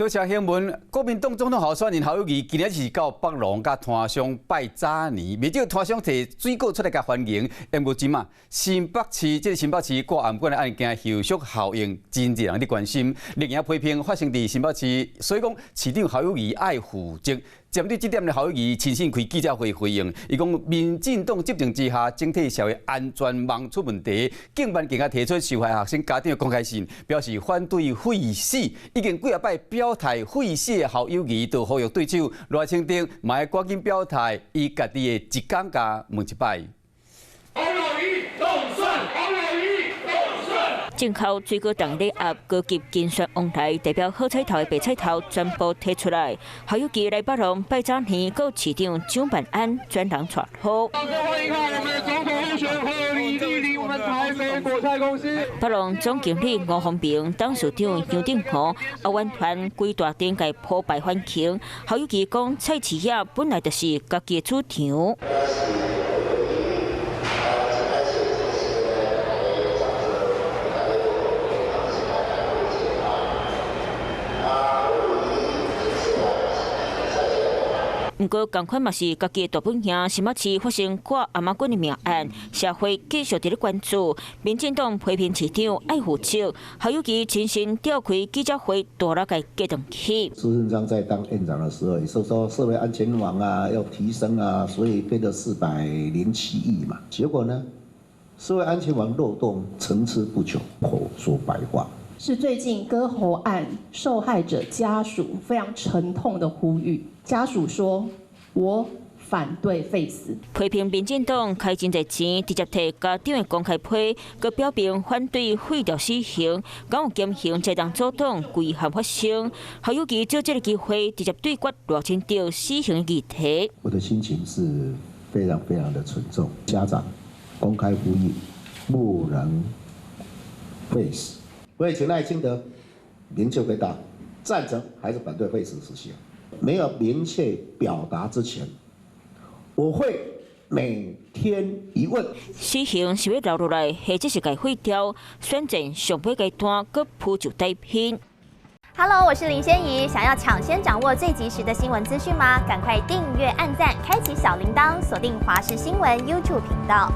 謝新聞，國民黨總統候選人侯友宜今仔日到北農佮攤商拜早年，袂少攤商提水果出來共歡迎。毋過這馬，新北市這个新北市掛頷頸的案件後續效應，真濟人佇關心。另外批評發生佇新北市，所以講市長侯友宜愛負責。針對這點的侯友宜親身開記者會回應，伊講民進黨執政之下，整體社會安全網出問題，警辦更加提出受害學生家長的公開信，表示反對廢死，已經幾仔擺表態廢死的侯友宜，就呼籲對手賴清德嘛愛趕緊表態，伊家己會一工共問一擺。侯友宜當選，侯友宜當選。進口水果當禮盒高級競選王台代表好彩頭的白彩頭全部提出來，侯友宜來北農拜早年，閣市長蔣萬安專人帶路。掌聲歡迎我們的總統候選人李莅臨我們台北果菜公司。北農總經理吳宏明、董事長楊定和、阿婉團規大陣共鋪排歡慶。侯友宜講，菜市仔本來就是家己的主場。毋過，仝款嘛是家己的大本營，新北市發生掛頷頸的命案，社會繼續佇咧關注。民進黨批評市長愛負責，侯友宜親身召開記者會，大力共激轉去。蘇貞昌在當院長的時候，也是說社會安全網啊要提升啊，所以變到407億嘛。結果呢，社會安全網漏洞層出不窮，口說白話。是最近割喉案受害者家屬非常沉痛的呼籲。家屬說：我反對廢死。批評民進黨開真濟錢，直接提家長的公開批，閣表明反對廢掉死刑，敢有減刑才當阻擋遺憾發生。侯友宜藉這个機會，直接對決賴清德死刑的議題。我的心情是非常非常的沉重。家長公開呼籲，不能廢死。所以請賴清德明確回答：贊成還是反對廢死死刑？沒有明確表達之前，我會每天一問。死刑是欲留落來，或者是共廢掉？選戰上尾階段，閣鋪就底片。 Hello，我是林仙怡，想要搶先掌握最及時的新聞資訊嗎？趕快訂閱、按讚、開啟小鈴鐺，鎖定華視新聞 YouTube 頻道。